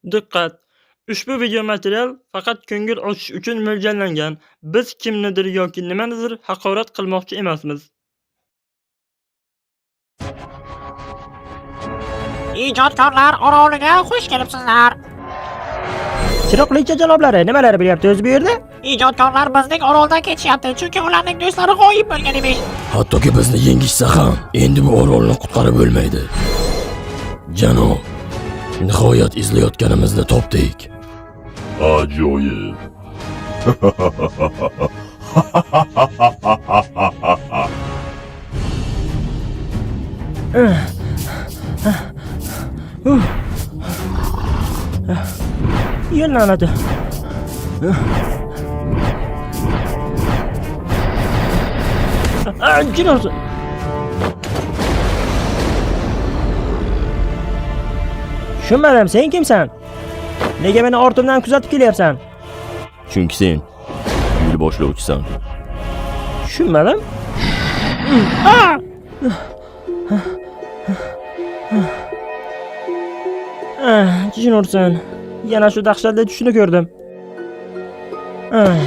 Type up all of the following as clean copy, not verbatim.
Diqqat! Ushbu video material faqat ko'ngil ochish uchun mo'ljallangan. Biz kimnidir yoki nimanidir haqorat qilmoqchi emasmiz. Ijodkorlar oroliga xush kelibsizlar. Chiroqlicha janoblari, nimalar bo'lyapti o'zi bu yerda? Ijodkorlar bizning oroldan ketishyapti, chunki ularning do'stlari g'oyib bo'lgan emish. Hattoki bizni yengishsa ham endi bu orolni qutqarib bo'lmaydi. Janob, nihoyat izlayotganimizni topdik. Ajoyib. Yo'l la'nati. Jin. Tushunmadim, sen kimsan? Nega meni ortimdan kuzatib kelyapsan? Chunki sen yo'l boshlovchisan. Tushunmadim. Jin ursin. Yana shu dahshatli tushni ko'rdim. Ah.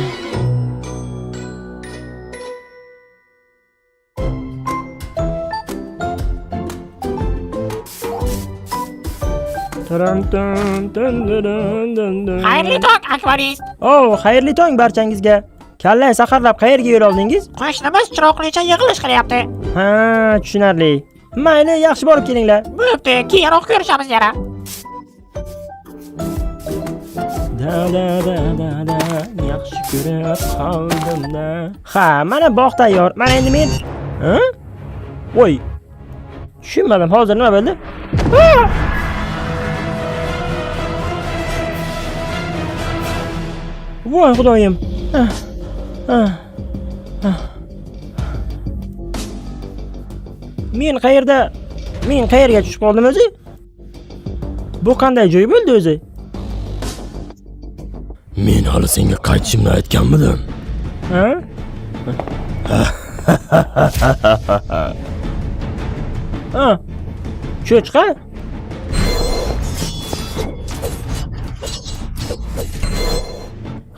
Taram tum tum dun dun dun. Xayrli tong, akvarist. Oh, xayrli tong barchangizga. Kalla saharlab qayerga yo'l oldingiz? Qo'shnimiz chiroqlicha yig'ilish qilyapti. Ha, tushunarli. Mayli, yaxshi borib kelinglar. Bo'pti, keyinroq ko'rishamiz yana. Da da da da da yaxshi ko'rib qoldim da. Ha, mana bog' tayyor. Mana endi men. Ha? Voy. Tushunmadim, hozir nima bo'ldi? Ah! Voy xudoyim. Ah, ah, ah. Men qayerda? Men qayerga tushib qoldim o'zi? Bu qanday joy bo'ldi o'zi? Men hali senga qaytishimni aytganmidim? Ha? Ha. Cho'chqa?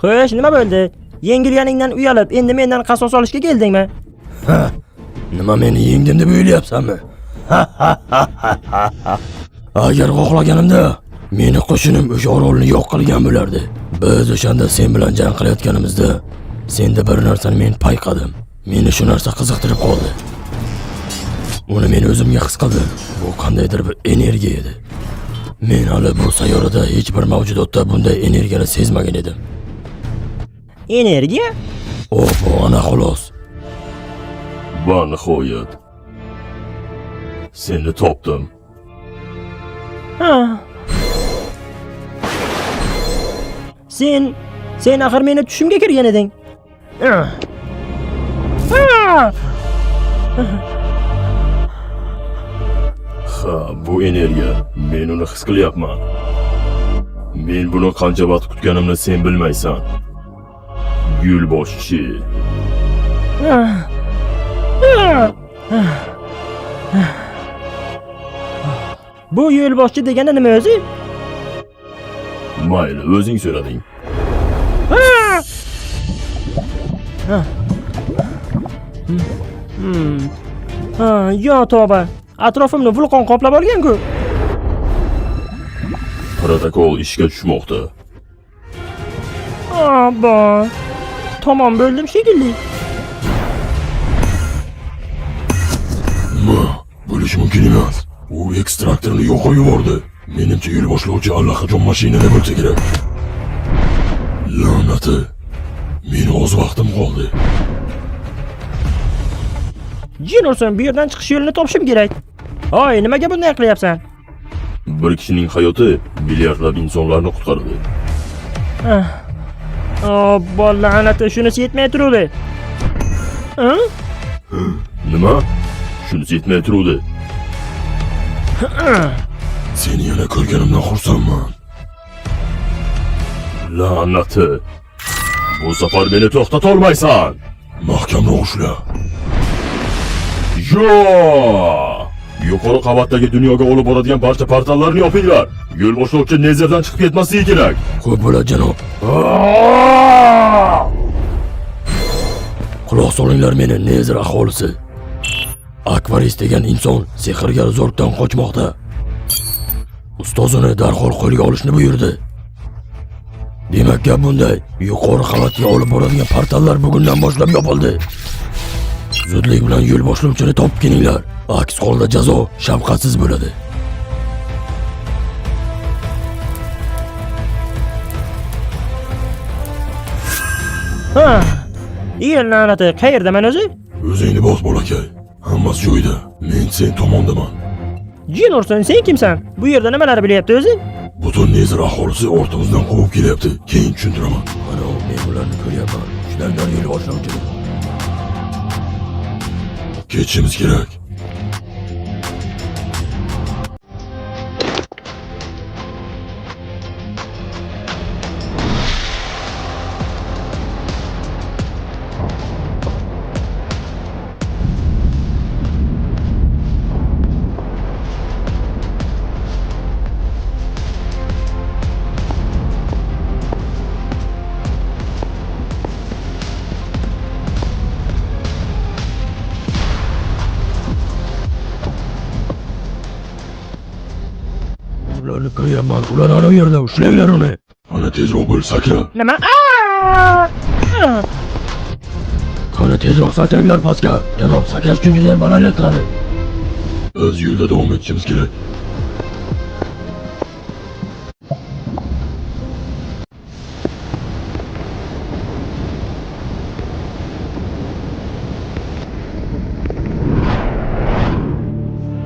Xo'sh, nima bo'ldi? Yengilganingdan uyalib, endi mendan qasos olishga keldingmi? Ha, nima meni yengdim deb o'ylayapsanmi? Agar xohlaganimda meni qo'shinim o'sha orolni yo'q qilgan bo'lardi. Biz o'shanda sen bilan jang qilayotganimizda senda bir narsani men payqadim. Meni shu narsa qiziqtirib qoldi. Uni men o'zimga his qildim. Bu qandaydir bir energiya edi. Men hali bu sayyorada hech bir mavjudotda bunday energiyani sezmagan edim. Energiya? Oh, bu ana xolos. Va nihoyat seni topdim. Ha. Sen axir meni tushimga kirgan eding. Ah. Ah! Ha, bu energiya. Men uni his qilyapman. Men buni qancha vaqt kutganimni sen bilmaysan. Yo'lboshchi. Ah. Ah. Ah. Bu yo'lboshchi degani nima o'zi? Mayli, o'zing so'rading. Ah! Ah. Ha, yo tavba. Atrofimni vulqon qoplab olgan-ku. Protokol ishga tushmoqda. Abo. Tamom bo'ldim shekilli. Nima? Bo'lishi mumkin emas. U ekstraktorni yoqib yubordi. Menimcha yo'l boshlovchi allaqachon mashinada bo'lsa kerak. La'nati. Meni oz vaqtim qoldi. Jin ursin, bu yerdan chiqish yo'lini topishim kerak. Hoy, nimaga bunday qilyapsan? Bir kishining hayoti milliardlab insonlarni qutqaradi. Ah. Obbo, la'nati, shunisi yetmay turuvdi. Ha? Nima? Shunisi yetmay turuvdi. Seni yana ko'rganimdan xursandman. La'nati. Bu safar meni to'xtata olmaysan. Mahkamroq ushla. Yo! Yuqori qavatdagi dunyoga olib boradigan barcha portallarni yopinglar. Yo'l boshlovchi Nezerdan chiqib ketmasligi kerak. Xo'p bo'ladi, janob. Quloq solinglar meni, Nezer aholisi. Akvaris degan inson sehrgar Zorkdan qochmoqda. Ustoz uni darhol qo'lga olishni buyurdi. Demak, gap bunday. Yuqori qavatga olib boradigan portallar bugundan boshlab yopildi. Zudlik bilan yo'l boshlovchini topib kelinglar. Aks holda jazo shafqatsiz bo'ladi. Ha. Yer la'nati, qayerdaman o'zi? O'zingni bos, bolakay. Hammasi joyida. Men sen tomondaman. Jin ursin, sen kimsan? Bu yerda nimalar bo'lyapti o'zi? Butun Nezer aholisi ortimizdan quvib kelyapti. Keyin tushuntiraman. Mana men ularni ko'ryapman. Ushlanglar yo'l boshlovchini. Ketishimiz kerak. Ularni ko'ryapman. Ular ana u yerda. Ushlanglar uni. Ana tezroq bo'l, sakra. Nima? Aa! Qani tezroq sakranglar pastga. Janob, sakrash uchun juda balandlik qiladi. Biz yo'lda davom etishimiz kerak.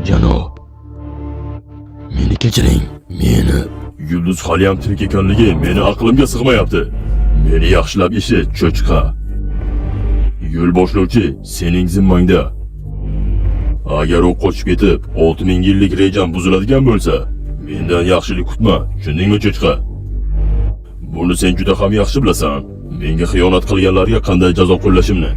Janob. Meni kechiring. Meni Yulduz haliyam tirik ekanligi meni aqlimga sig'mayapti. Meni yaxshilab eshit, cho'chqa. Yo'l boshlovchi sening zimmangda. Agar u qochib ketib, 6000 yillik rejam buziladigan bo'lsa, mendan yaxshilik kutma, tushundingmi, cho'chqa? Buni sen juda ham yaxshi bilasan. Menga xiyonat qilganlarga qanday jazo qo'llashimni.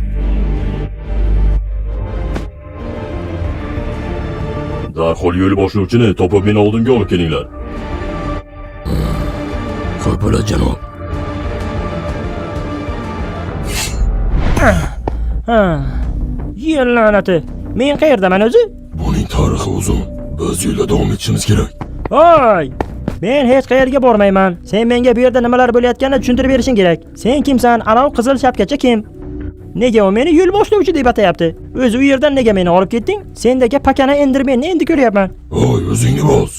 Darhol yo'l boshlovchini topib meni oldimga olib kelinglar. Xo'p bo'ladi, janob. Ha. Yer la'nati. Men qayerdaman o'zi? Buning tarixi uzun. Biz yo'lda davom etishimiz kerak. Voy! Men hech qayerga bormayman. Sen menga bu yerda nimalar bo'layotganini tushuntirib berishing kerak. Sen kimsan? Anov qizil shapkacha kim? Nega u meni yo'l boshlovchi deb atayapti? O'zi u yerdan nega meni olib ketding? Sendagi pakana endermenni endi ko'ryapman. Oy, o'zingni bos.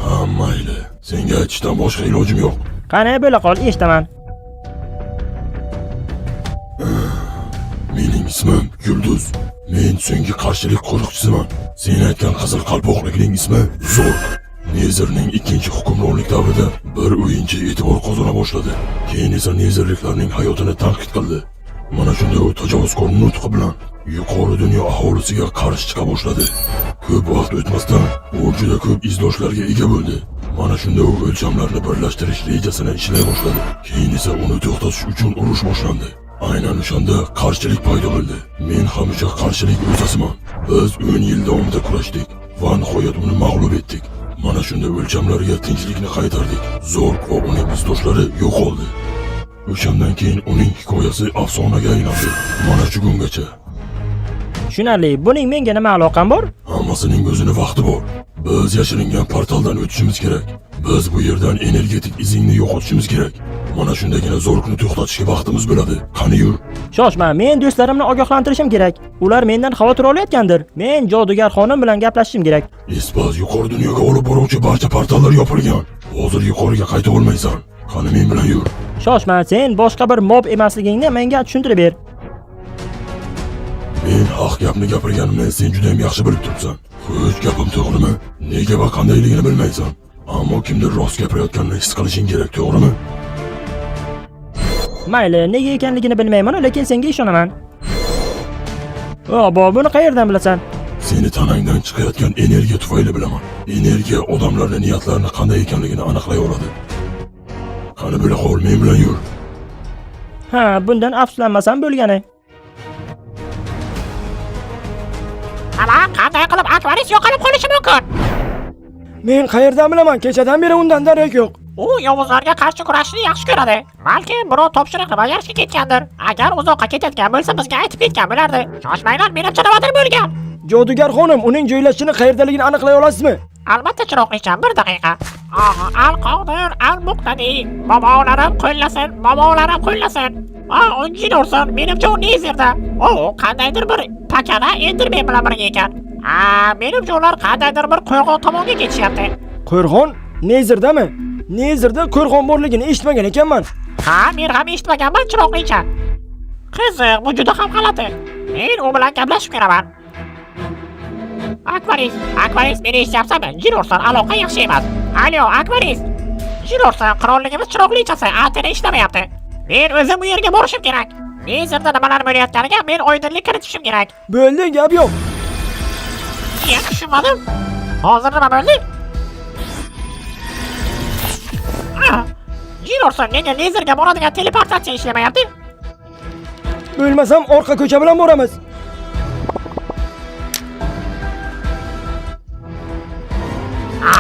Ha, mayli. Senga aytishdan boshqa ilojim yo'q. Qani bo'la qol, eshitaman. Mening ismim Yulduz. Men so'nggi qarshilik qo'riqchisiman. Sen aytgan qizil qalpoqlikning ismi Zork. Nezerning ikkinchi hukmronlik davrida bir o'yinchi e'tibor qozona boshladi. Keyin esa Nezerliklarning hayotini tanqid qildi. Mana shunda u tajovuzkor nutqi bilan yuqori dunyo aholisiga qarshi chiqa boshladi. Ko'p vaqt o'tmasdan u juda ko'p izdoshlarga ega bo'ldi. Mana shunda u o'lchamlarni birlashtirish rejasini ishlay boshladi. Keyin esa uni to'xtatish uchun urush boshlandi. Aynan o'shanda qarshilik paydo bo'ldi. Men ham o'sha qarshilik o'zasiman. Biz 10 yil davomida kurashdik va nihoyat uni mag'lub etdik. Mana shunda o'lchamlarga tinchlikni qaytardik. Zork va uning izdoshlari yo'qoldi. O'shandan keyin uning hikoyasi afsonaga aylandi. Mana shu kungacha. Tushunarli. Buning menga nima aloqam bor? Hammasining o'zini vaqti bor. Biz yashiringan portaldan o'tishimiz kerak. Biz bu yerdan energetik izingni yo'qotishimiz kerak. Mana shundagina Zorkni to'xtatishga vaqtimiz bo'ladi. Qani yur. Shoshma, men do'stlarimni ogohlantirishim kerak. Ular mendan xavotir olayotgandir. Men jodugar xonim bilan gaplashishim kerak. Espaz, yuqori dunyoga olib boruvchi barcha portallar yopilgan. Hozir yuqoriga qayta olmaysan. Qani men bilan yur. Shoshma, sen boshqa bir mob emasligingni menga tushuntirib ber. Men haq gapni gapirganimni sen juda ham yaxshi bilib turibsan. Xo'sh, gapim to'g'rimi? Nega va qandayligini bilmaysan. Ammo kimdir rost gapirayotganini his qilishing kerak, to'g'rimi? Mayli, nega ekanligini bilmayman, lekin senga ishonaman. Obbo, buni qayerdan bilasan? Seni tanangdan chiqayotgan energiya tufayli bilaman. Energiya odamlarning niyatlarini qanday ekanligini aniqlay oladi. Qani bo'la qol, men bilan yur. Ha, bundan afsuslanmasam bo'lgani. Qanday qilib Akvaris yo'qolib qolishi mumkin? Men qayerdan bilaman? Kechadan beri undan darak yo'q. U yovuzlarga qarshi kurashishni yaxshi ko'radi. Balki birov topshiriqni bajarishga ketgandir. Agar uzoqqa ketayotgan bo'lsa, bizga aytib ketgan bo'lardi. Shoshmanglar, menimcha nimadir bo'lgan. Jodugar xonim, uning joylashishini qayerdaligini aniqlay olasizmi? Albatta chiroqlicham, bir daqiqa. Aha, al qodir, al muqtadi. Bobolarim qo'llasin, bobolarim qo'llasin. A, jin ursin, menimcha u Nezerda. O, qandaydir bir pakana Enderman bilan birga ekan. A, menimcha ular qandaydir bir qo'rg'on tomonga ketishyapti. Qo'rg'on Nezerdami? Nezerda qo'rg'on borligini eshitmagan ekanman. Ha, men ham eshitmaganman chiroqlicha. Qiziq, bu juda ham g'alati. Men u bilan gaplashib ko'raman. Akvaris, Akvaris, meni eshityapsanmi? Jin ursin, aloqa yaxshi emas. Alo, Akvaris. Jin ursin, qirolligimiz chiroqlichasi antena ishlamayapti. Men o'zim u yerga borishim kerak. Nezerda nimalar bo'layotganiga men oydinlik kiritishim kerak. Bo'ldi, gap yo'q. Niye tushunmadim? Hozir nima bo'ldi? Ah, Jin ursin, nega Nezerga boradigan teleportatsiya ishlamayapti? Bo'lmasam orqa ko'cha bilan boramiz. Ha?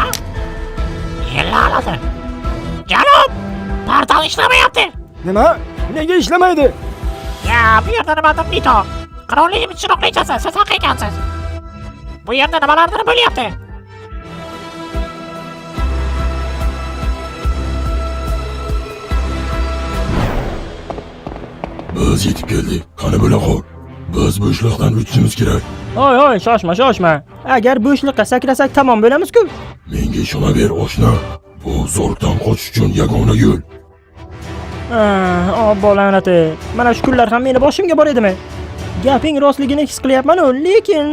Yellaladi. Janob! Portal ishlamayapti. Nima? Nega ishlamaydi? Ya, bu yerda nimadir nito. Qirolligimiz chiroqlichasi, siz haq ekansiz. Bu yerda nimalardir bo'lyapti. Biz yetib keldik. Qani bo'la qol. Biz bo'shliqdan o'tishimiz kerak. Oy oy, shoshma, shoshma. Agar bo'shliqqa sakrasak tamom bo'lamiz-ku. Menga ishonaver, oshna. Bu zo'rdan qochish uchun yagona yo'l. Ah, obbo la'nati. Mana shu kunlar ham meni boshimga bor edimi? Gaping rostligini his qilyapman-u, lekin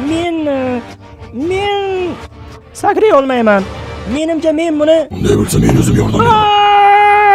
men men sakray olmayman. Menimcha men buni Unday bo'lsa men o'zim yordam beraman. Aaaa!